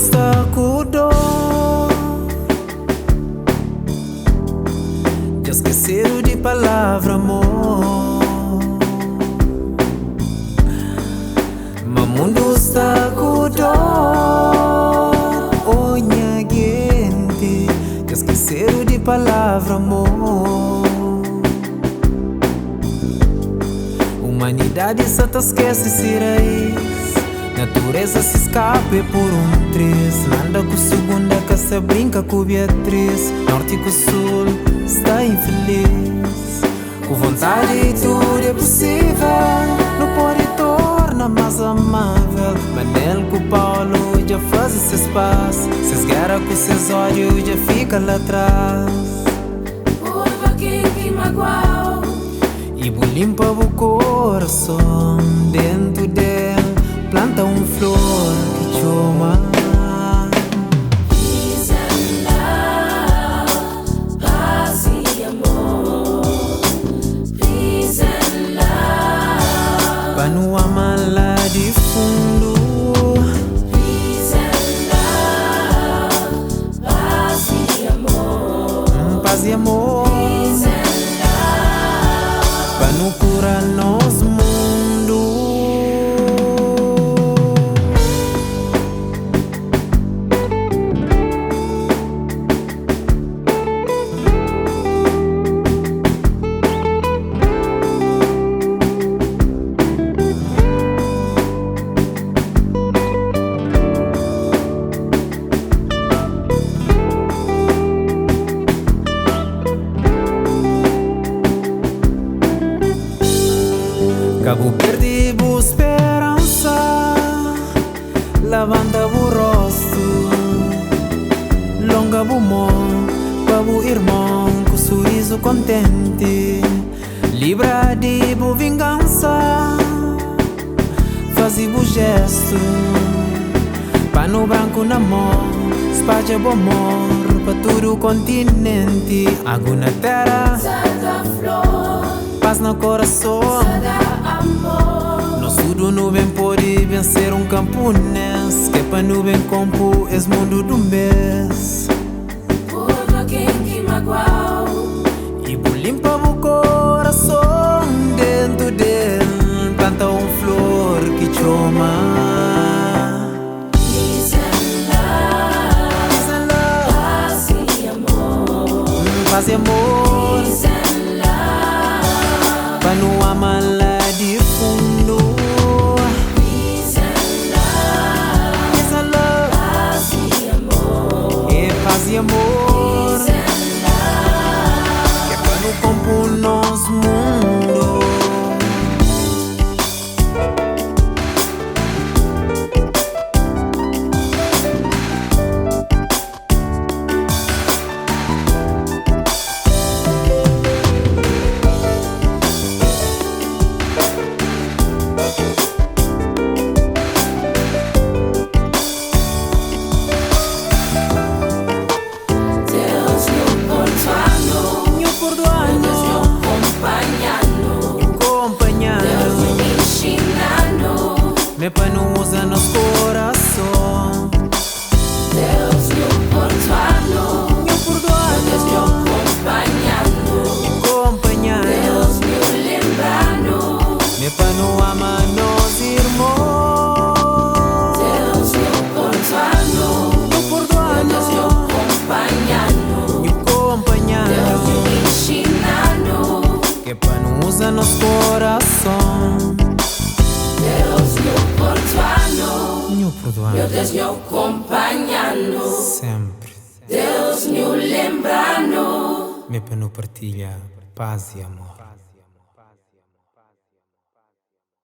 sta ku dor. Dja skesedu di palavra amor. Ma mundu sta ku dor. Oh nha genti, dja skesedu di palavra amor. Umanidadi sa ta skese si rais. Natureza si skape por un tris. Landa ku sugunda ka sa brinka ku Beatriz. Norti ku sul sta infeliz. Ku vontadi tudu é pusível. Nu pode torna más amável. Manel ku Paulu dja faze ses pas. Ses géra ku ses ódiu dja fika la tras. Purba ken ki maguau. I bu linpa bu korason. Dentu del planta un flor ki txoma. Peace and love, paz y amor. Peace and love. Pa nu ama la di fundu. Peace and love, paz y amor. Paz y amor. Peace and love. Pa nu kura nos mundu. Ka bu perde bu speransa. Labanta bu rostu. Longa bu mon pa bu irmon ku surizu kontenti. Libra di bu vingansa. Faze bu jestu. Panu branku na mon. Spadja bu amor pa tudu kontinenti. Agu na tera. Sada flor, Paz na korason. sada amor. Nos tudu nu ben pode venser un kampunês. Ke pa nu ben konpo es mundu dun bes. Purba ken ki maguau. I bu linpa bu korason. Dentu del planta un flor ki txoma. Peace and love, Peace and love, paz y amor. Paz y amor. Peace and love, Pa nu ama la di fundu. peace and love, Peace and love, paz y amor. É paz y amor. Peace and love. Ke pa nu konpo nos mundu. Deus nu perdoa-nu, Nhu perdoa-nu, Deus nu kunpanha-nu, kunpanha-nu. Deus nu inxina-nu, M'é pa nu uza nos korason. Deus nu perdoa-nu, Nhu perdoa-nu, Deus nu kunpanha-nu, kunpanha-nu. Deus nu lenbra-nu, M'é pa nu ama nos irmon. Deus nu perdoa-nu, Nhu perdoa-nu, Deus nu kunpanha-nu, nhu kunpanha-nu. Deus nu inxina-nu, Ke pa nu uza nos korason. Deus nu perdoa-nu, Nhu perdoa-nu, Deus nu kunpanha-nu, senpri. Deus nu lenbra-nu. M'é pa nu partilha paz y amor.